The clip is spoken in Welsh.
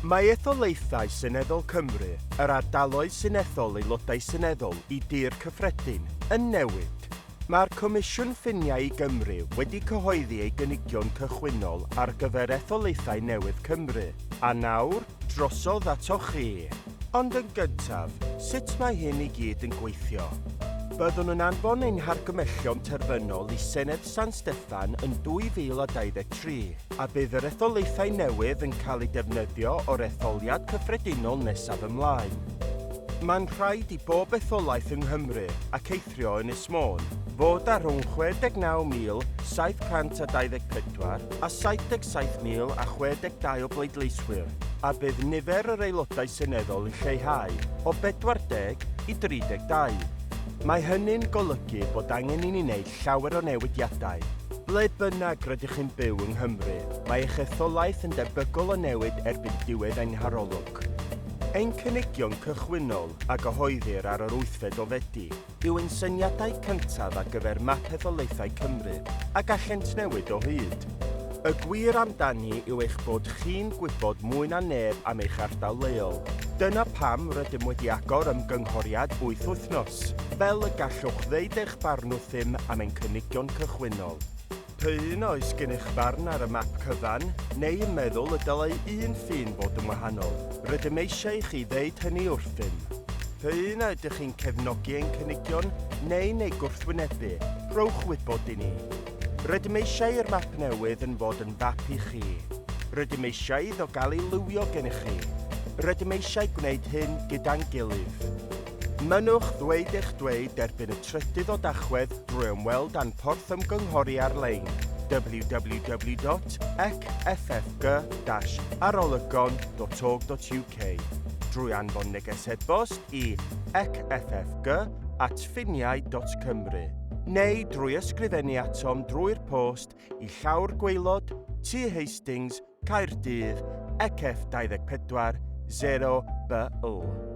Mae etholaethau Seneddol Cymru, yr ardaloedd sy'n ethol Aelodau Seneddol i Dŷ'r Cyffredin, yn newid. Mae'r Comisiwn Ffiniau i Gymru wedi cyhoeddi ei gynigion cychwynnol ar gyfer etholaethau newydd Cymru, a nawr, drosodd atoch chi. Ond yn gyntaf, sut mae hyn i gyd yn gweithio? Byddwn yn anfon ein hargymhellion terfynol i Senedd San Steffan yn 2023, a bydd yr etholaethau newydd yn cael eu defnyddio o'r etholiad cyffredinol nesaf ymlaen. Mae'n rhaid i bob etholaeth yng Nghymru, ac eithrio Ynys Môn, fod â rhwng 69,724 a 77,062 o bleidleiswyr, a bydd nifer yr Aelodau Seneddol yn lleihau o 40 i 32. Mae hynny'n golygu bod angen i ni wneud llawer o newidiadau. Ble bynnag rydych chi'n byw yng Nghymru, mae eich etholaeth yn debygol o newid erbyn diwedd ein harolwg. Ein cynigion cychwynnol, a gyhoeddir ar yr wythfed o Fedi, yw ein syniadau cyntaf ar gyfer map etholaethau Cymru, a gallent newid o hyd. Y gwir amdani yw eich bod chi'n gwybod mwy na neb am eich ardal leol. Dyna pam rydym wedi agor ymgynghoriad wyth wythnos, fel y gallwch ddeud eich barn wrthym am ein cynigion cychwynnol. P'un a oes gennych farn ar y map cyfan, neu yn meddwl y dylai un ffin fod yn wahanol, rydym eisiau i chi ddeud hynny wrthym. P'un a ydych chi'n cefnogi ein cynigion neu'n eu gwrthwynebu, rhowch wybod i ni. Rydym eisiau i'r map newydd yn fod yn fap i chi. Rydym eisiau iddo gael ei lywio gennych chi. Rydym eisiau gwneud hyn gyda'n gilydd. Mynnwch ddweud eich dweud erbyn y trydydd o Dachwedd drwy ymweld â'n porth ymgynghori ar-lein, www.ecffg-arolygon.org.uk, drwy anfon neges e-bost i ecffg@ffiniau.cymru, neu drwy ysgrifennu atom drwy'r post i Llawr Gwaelod, Tŷ Hastings, Caerdydd, ECF 24 0BL.